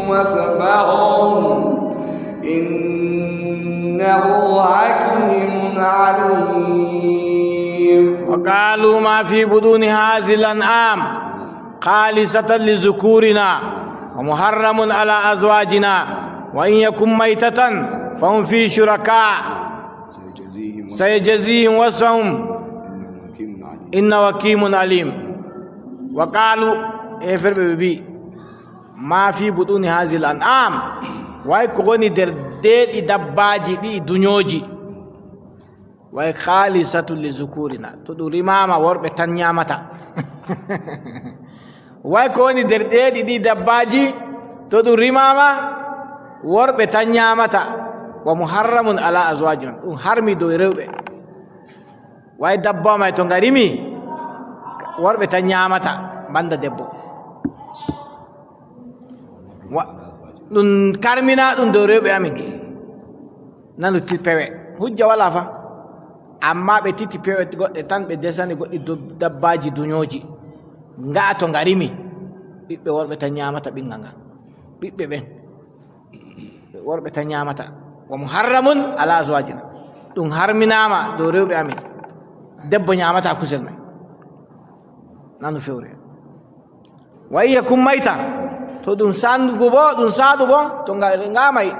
وصفهم إنه حكيم عليم. وقالوا ما في بطون هذه الأنعام خالصة لذكورنا ومحرم على أزواجنا وإن يكن ميتة فهم فيه شركاء سيجزيهم وصفهم إنه حكيم عليم. وقالوا, heeferɓe ɓe mbi'i, ما في بطون هذه الأنعام, way ko woni nder deeɗi dabbaaji ɗi dunyooji. Way خالصة لذكورنا, to ɗum rimaama worɓe tan nyaamata. Way ko woni nder ɗeeɗi ɗi dabbaaji, to ɗum rimaama worɓe tan nyaamata. ومحرم على أزواجنا, ɗum harmi dow rewɓe. Way dabba may to nga rimi, worɓe tan nyaamata, banda debbo. Wa-, ɗum karmina ɗum dow rewɓe amin. Nanu ti pewe. Hujja wala fa. Amma ɓe titi pewe goɗɗe tan, ɓe desani goɗɗi do-, dabbaaji dunyooji. Nga'a to nga rimi, ɓiɓɓe worɓe tan nyaamata ɓiŋnga nga. Ɓiɓɓe ɓen, ɓe worɓe tan nyaamata. ومحرم على أزواجنا. Ɗum harminaama dow rewɓe amin. Debbo nyaamata kusel may. Nanu fewre. وإن يكن ميتة, to ɗum sandugo bo, ɗum saaɗu bo, to nga, nga may,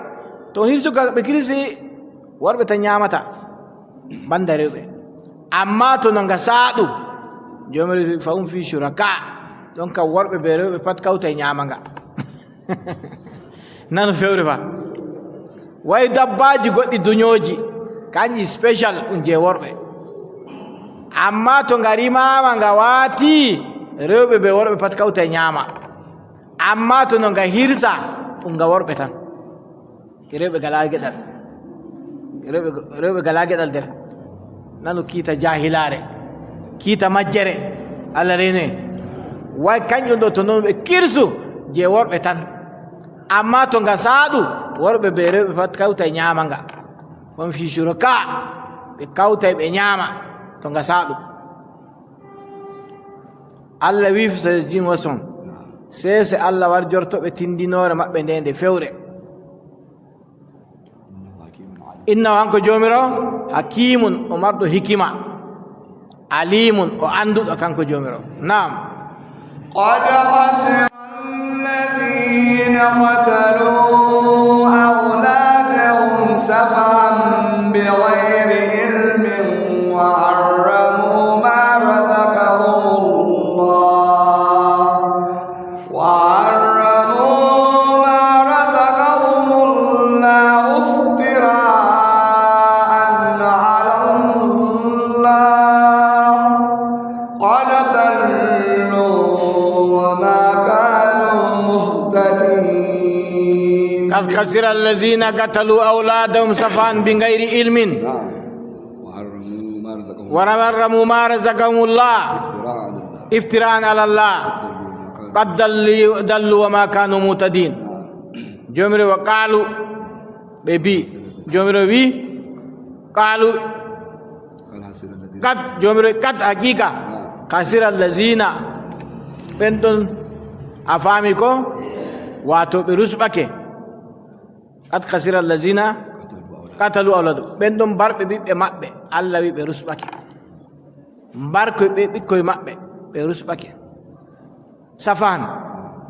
to hirsuka ɓe kirsi, worɓe tan nyaamata, banda rewɓe. Amma to no nga saaɗu, Joomiraaɗo, فهم فيه شركاء, ɗon kam worɓe be rewɓe pat kawtay nyaama nga. Nanu fewre fa. Way dabbaaji goɗɗi dunyooji, kanji special ɗum je worɓe. Amma to nga rimaama nga waati, rewɓe be worɓe pat kawta nyaama. Amma to no nga hirsa, ɗum nga worɓe tan. Rewɓe gala geɗal. Rewɓe, rewɓe gala geɗal nder. Nanu kiita jaahilaare. Kiita majjere. Allah rene. Way kanjum ɗo to non ɓe kirsu je worɓe tan. Amma to nga saaɗu, worɓe be rewɓe pat kawtay nyaama nga. فهم فيه شركاء, ɓe kawtay ɓe nyaama to nga saaɗu. Allah wi, سيجزيهم وصفهم. Sese Allah warjorto ɓe tindinoore maɓɓe nde nde fewre. إنه, hanko Joomiraawo, حكيم, o marɗo hikima. عليم, o annduɗo kanko Joomiraawo. Naam. قد خسر الذين قتلوا أولادهم سفها بغير علم وحرموا ما رزقهم الله، وحرموا ما رزقهم الله افتراء على الله، قد ضلوا وما كانوا مهتدين. قد خسر الذين قتلوا أولادهم سفها بغير علم. نعم. وحرموا ما رزقهم وحرموا ما رزقهم الله افتراء على الله. افتراء على الله. قد ضلوا، ضلوا وما كانوا مهتدين. نعم. Joomiraaɗo wa qaalu, ɓe mbi'i, Joomiraaɗo wi, qaalu, kad, Joomiraaɗo, kad, haqiiqa, kasira allazina, ɓen ɗon, a faami ko? Waato ɓe rusɓake. Kad kasira allazina katalu awladu. Ɓen ɗon mbarɓe ɓiɓɓe maɓɓe. Allah wi ɓe rusɓake. Mbarkoy ɓe ɓikkoy maɓɓe, ɓe rusɓake. Safahan,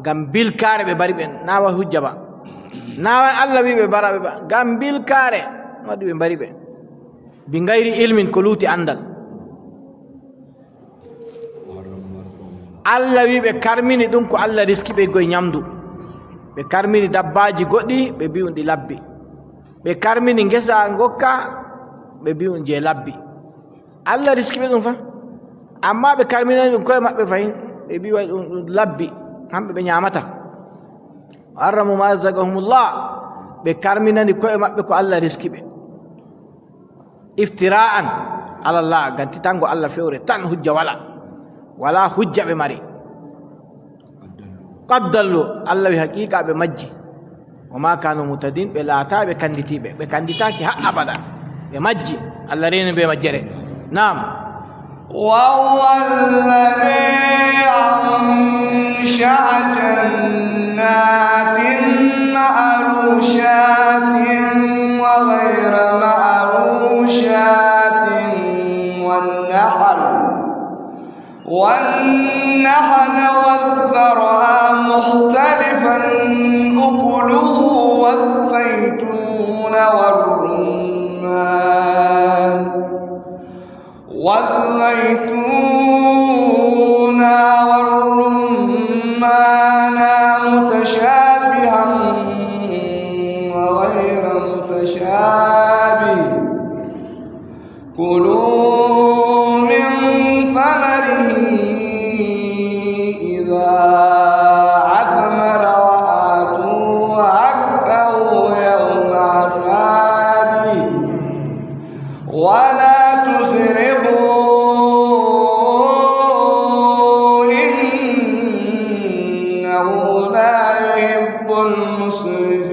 ngam bilkaare ɓe mbari ɓe, naa wa hujja ba. Naa wa Allah wi ɓe mbara ɓe ba, ngam bilkaare waɗi ɓe mbari ɓe. Bi gayri ilmin, ko luuti anndal. Allah wi ɓe karmini ɗum ko Allah riski ɓe goy nyamdu. Ɓe karmini dabbaaji goɗɗi, ɓe mbi'i ɗum ɗi labbi. Ɓe karmini ngesa ngokka, ɓe mbi'i ɗum je labbi. Allah riski ɓe ɗum fa. Amma ɓe karminani ɗum ko'e maɓɓe fahin, ɓe mbi'i way ɗum, ɗum labbi, hamɓe ɓe nyaamata. Wa harramu ma razaqahumullah, ɓe karminani ko'e maɓɓe ko Allah riski ɓe. Iftira'an ala Allah, ngam titango Allah fewre tan, hujja wala. Wala hujja ɓe mari. Qad dallu, Allah wi haqiiqa ɓe majji. Wa ma kanu muhtadin, ɓe laataay ɓe kanditiiɓe, ɓe kanditaaki haa abada. Ɓe majji, Allah reeni ɓe majjere. Naam. وهو الذي أنشأ جنات معروشات وغير معروشات والنخل والنخل والزرع مختلفا أكله والزيتون والرمان، والزيتون والرمان متشابها وغير متشابه، كلوا من ثمره إذا أثمر وآتوه حقه يوم حصاده ولا تسرفوا إنه لا يحب المسرفين.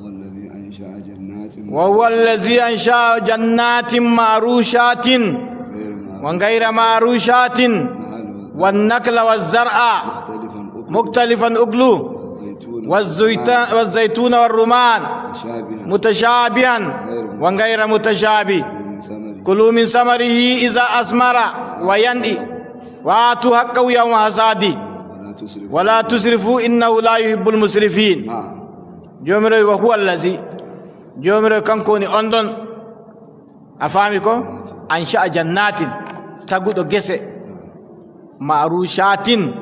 وهو الذي أنشأ جنات وهو الذي أنشأ جنات معروشات وغير معروشات والنخل والزرع مختلفا أكله والزيت-، والزيتون والرمان متشابها وغير متشابه كلوا من ثمره إذا أثمر وينعي وآتوا حقه يوم حصاده ولا تسرفوا إنه لا يحب المسرفين. Joomiraaɗo, wa huwa allazi, Joomiraaɗo kanko woni on ɗon, a faami ko? Ansha'a jannatin, taguɗo gese, ma'rushatin,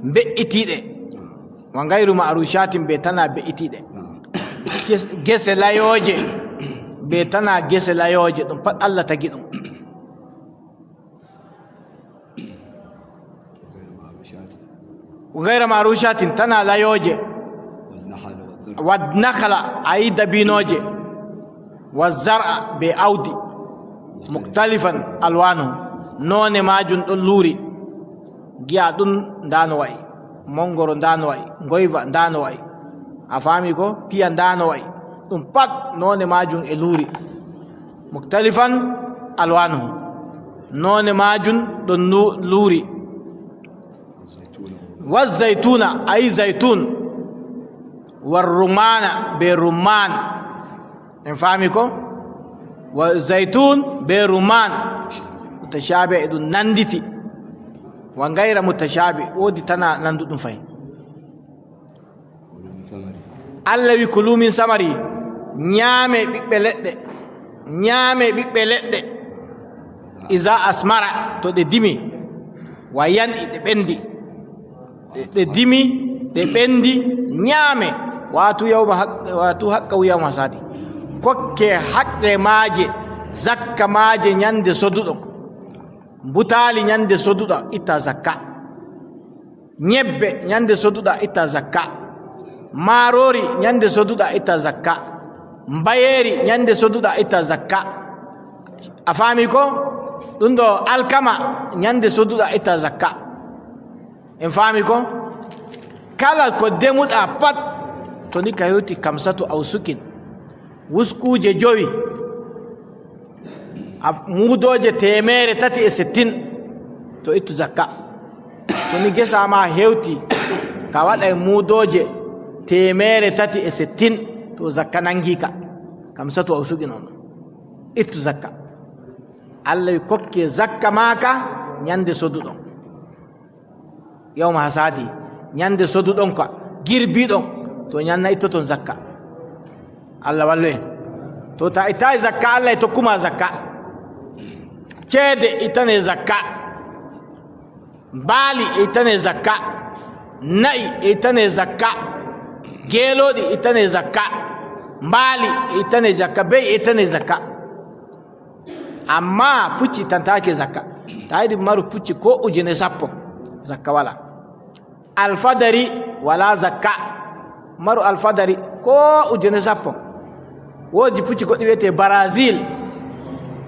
mbe'itiiɗe, wa gayru ma'rushatin, be tana be'itiiɗe. Ges-, gese layooje, be tana gese layooje, ɗum pat Allah tagi ɗum. Gayra ma'rushatin, tana layooje. Wad nakhla, ayi dabinooje. Wa zar'a, be awdi. Muktalifan alwanuhu, noone maajum ɗon luuri. Giya ɗum ndaa no wa'i, mongoro ndaa no wa'i, ngoyva ndaa no wa'i. A faami ko? Piya ndaa no wa'i. Ɗum pat noone maajum e luuri. Muktalifan alwanuhu, noone maajum ɗon nu-, luuri. Wa zaytuna, ayi zaytun. Wa rumana, be rumman. En faami ko? Wa zaytun be rumman. Mutashabi, e ɗum nanditi. Wa gayra mutashaabi, woodi tana nanduɗum fay. Allah wi, "Kulu min samari, nyaame ɓiɓɓe leɗɗe, nyaame ɓiɓɓe leɗɗe, iza asmara, to ɗe dimi, wa yan'i, ɗe ɓendi." Ɗe, ɗe dimi, ɗe ɓendi, nyaame. Waatu yawma haq-, waatu haqqahu yawma hasadi. Kokke haqqe maaje, zakka maaje nyande soduɗon. Butaali nyande soduɗa, itta zakka. Nyebbe nyande soduɗa, itta zakka. Maaroori nyande soduɗa, itta zakka. Mbayeeri nyande soduɗa, itta zakka. A faami ko? Ɗum ɗo alkama nyande soduɗa, itta zakka. En faami ko? Kala ko demuɗa pat, to ni ka hewti kamsatu awsukin, wuskuuje jowi, a, muudooje teemeere tati e settin, to ittu zakka. To ni gesa ma hewti, ka waɗay muudooje teemeere tati e settin, to zakka nangi ka. Kamsatu awsukin on. Ittu zakka. Allah wi kokke zakka maaka nyande soduɗon. Yawma hasadi, nyande soduɗon ka, girbiɗon, to nyanna ittoton zakka. Allah wallu en. To ta ittaay zakka, Allah e tokkuma zakka. Ceede ittane zakka. Baali ittane zakka. Na'i ittane zakka. Geelooɗi ittane zakka. Mbaali ittane zakka. Be'i ittane zakka. Ammaa pucci ittantaake zakka. Ta yiɗi maru pucci ko ujine sappo, zakka wala. Alfadari wala zakka. Maru alfadari ko ujine sappo. Woodi pucci goɗɗi wi'ete Baraazil.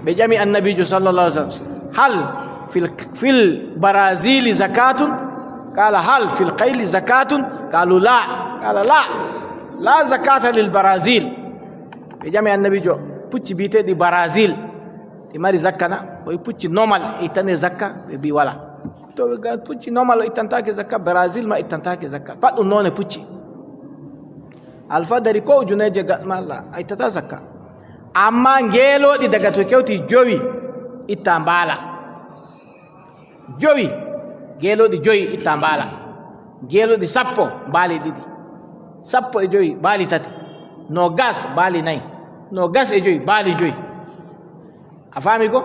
Ɓe ƴami Annabiijo sallallahu alaihi wasallam, "Hal fil, fil baraazili zakatun?" Qala, "Hal fil khayli zakatun?" Qalu, "La." Qala, "La. La zakata lil baraazil." Ɓe ƴami Annabiijo, "Pucci bi'eteeɗi Baraazil, ɗi mari zakka na?" O wi, "Pucci normal e ittane zakka?" Ɓe mbi, "Wala." To ɓe ga pucci normal o ittantaake zakka, Baraazil ma ittantaake zakka. Pat ɗum noone pucci. Alfadari ko ujuneeje gatma Allah, a ittata zakka. Ammaa ngeelooɗi daga to kewti jowi, itta mbaala. Jowi, geelooɗi jowi itta mbaala. Geelooɗi sappo, mbaali ɗiɗi. Sappo e jowi, mbaali tati. Noogas, mbaali nayi. Noogas e jowi, mbaali jowi. A faami ko?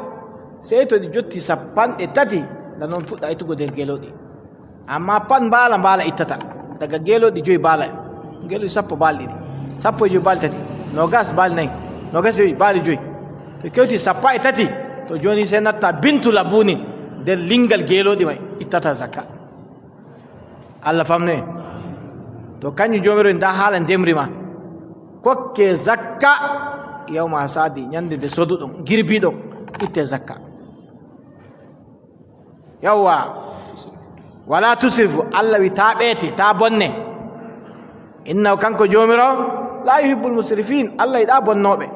Sey to ɗi jotti sappanɗe tati, nda non puɗɗa ittugo nder geelooɗi. Ammaa pat mbaala, mbaala ittata. Daga geelooɗi jowi, mbaala. Geelooɗi sappo, mbaali ɗiɗi. Sappo e jowi, mbaali tati. Noogas, mbaali nayi. Noogas e jowi, mbaali jowi. To kewti sappo e tati, to jooni sey natta bintu labunin nder liŋngal geelooɗi may, ittata zakka. Allah famno en. To kanjum Joomiraaɗo, ndaa haala ndemri ma. Kokke zakka yawma hasadi, nyande nde soduɗon, girbiɗon, itte zakka. Yawwa. Wala tusrifu, Allah wi taa ɓeete, taa bonne. Innahu, kanko Joomiraaɗo, la yuhibbul musrifin, Allah yiɗaa bonnooɓe.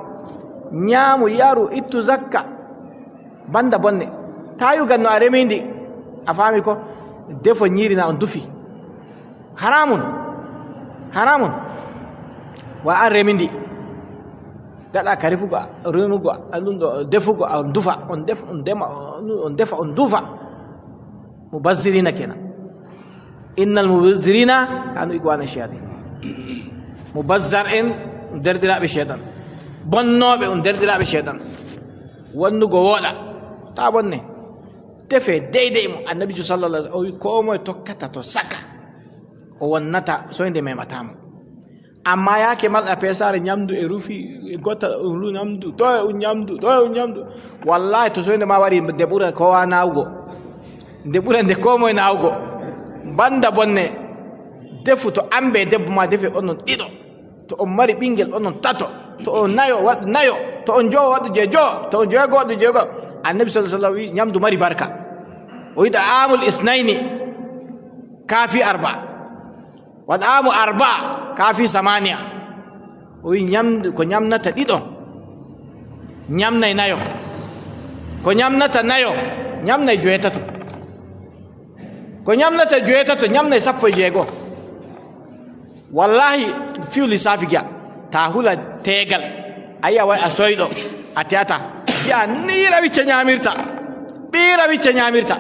Nyaamu, yaru, ittu zakka. Banda bonne. Taa yugan no a remi ndi. A faami ko? Defo nyiiri na on dufi. Haramun. Haramun. Wa an remi ndi. Gaɗa ka refugo, remugo, a ɗum ɗo, defugo, a dufa, on def-, on dema, on defa, on dufa. Mubazzirina kenan. Innal mubazzirina kanu ikwana shayatin. Mubazzar en, derɗiraaɓe shaytan. Bonnooɓe on, derɗiraaɓe shaytan. Wonnugo wooɗa. Taa bonne. Tefe deydey mo. Annabiijo sallallahu alaihi wasallam o wi, "Koo moye tokkata to saka, o wonnata soynde memata mo." Ammaa yaake marɗa peesaare, nyamdu e rufi, e gotta, un ru-, nyamdu, toye un nyamdu, toye un nyamdu. Wallahi, to soynde ma wari, nde ɓura kowa naawugo. Nde ɓura nde koo moye naawugo. Banda bonne, defu to an be debbo ma, defe onon ɗiɗo. To on mari ɓingel, onon tato. To on nayo, waɗu nayo. To on jowo, waɗu je jowo. To on jeego, waɗu jeego. Annabi sallallahu alaihi wasallam wi, nyamdu mari barka. O wi, "Ta'amul isnaini kafi arba." Wa ta'amu arba'a kafi samaniya. O wi, nyamdu, ko nyamnata ɗiɗo, nyamnay nayo. Ko nyamnata nayo, nyamnay joweetato. Ko nyamnata joweetato, nyamnay sappo e jeego. Wallahi, fiyu lissaafi giya. Ta hula teegal. A yi'a way a soyɗo. A te'ata. Giya ni rawicce nyamirta. Ɓii rawicce nyamirta.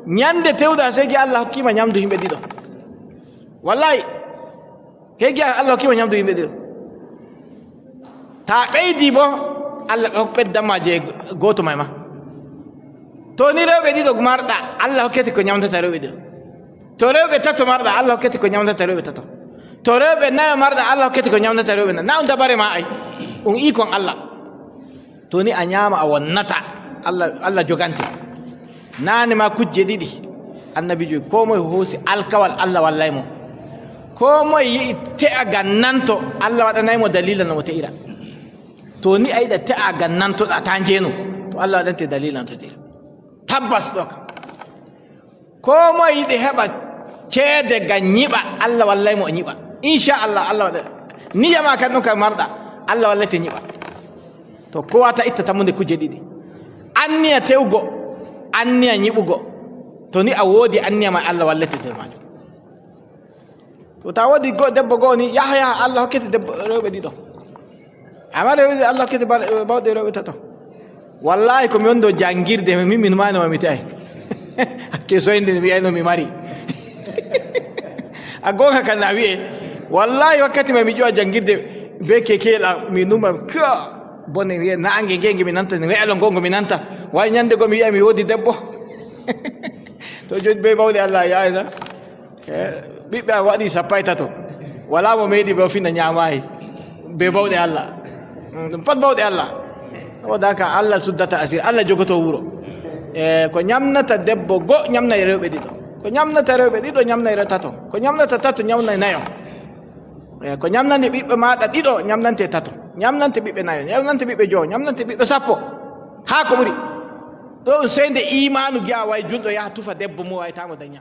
Nyande tewɗa sey gi'a Allah hokki ma nyamdu yimɓe ɗiɗo. Wallahi, sey gi'a Allah hokki ma nyamdu yimɓe ɗiɗo. Ta ɓeydi bo, Allah hok-, ɓeddan ma je gooto may ma. To ni rewɓe ɗiɗo marɗa, Allah hokkete ko nyamdata rewɓe ɗiɗo. To rewɓe tato marɗa, Allah hokkete ko nyamdata rewɓe tato. To rewɓe nayo marɗa, Allah hokkete ko nyamdata rewɓe nayo. Na ɗum dabare ma ay. Ɗum ikon Allah. To ni a nyaama a wonnata, Allah, Allah jogante. Naane ma kujje ɗiɗi. Annabiijo, koo moye hoosi alkawal, Allah wallay mo. Koo moye yiɗi te'a gannanto, Allah waɗanay mo daliila no mo te'ira. To ni a yiɗa te'a gannantoɗa ta njeenu, to Allah waɗante daliila no te'ira. Tabbas ɗo kam. Koo moye yiɗi heɓa ceede ngam nyiɓa, Allah wallay mo o nyiɓa. Insha Allah, Allah waɗa. Niyya ma kan ɗon kan marɗa, Allah wallete nyiɓa. To ko wata itta tammunde kujje ɗiɗi. Anniya tewgo, anniya nyiɓugo. To ni a woodi anniya ma, Allah wallete nder maajum. To ta woodi go-, debbo go'o ni, yaha, yaha, Allah hokkete debbo, rewɓe ɗiɗo. Amma rewɓe ɗiɗo, Allah hokkete bar-, bawɗe rewɓe tato. Wallahi, ko mi wondi ɗo janngirde, min, min ma no mi te'ay. Hakke soynde mi wi'ayno mi mari. A goonga kan na wi'e. Wallahi, wakkati ma mi ƴowa janngirde be kekeyel am, mi numa, ka, bone wi'e, naange nge, nge mi nanta, we'elo ngo, ngo mi nanta. Way nyannde go mi wi'a mi woodi debbo. To jooni be bawɗe Allah yaayna. Eh, ɓiɓɓe am waɗi sappo e tato. Walaa mo meeɗi ɓe o fina nyaamaayi. Be bawɗe Allah. Mm, ɗum pat bawɗe Allah. Saboda haka Allah suddata asiri, Allah jogoto wuro. Eh, ko nyamnata debbo go, nyamnay rewɓe ɗiɗo. Ko nyamnata rewɓe ɗiɗo, nyamnay re-, tato. Ko nyamnata tato, nyamnay nayo. Eh, ko nyamnani ɓiɓɓe maaɗa ɗiɗo, nyamnante tato. Nyamnante ɓiɓɓe nayo, nyamnante ɓiɓɓe jowo, nyamnante ɓiɓɓe sappo. Haa ko ɓuri. Ɗo ɗum sey nde iimaanu gi'a way julɗo yaha tufa debbo mo way taamo daña.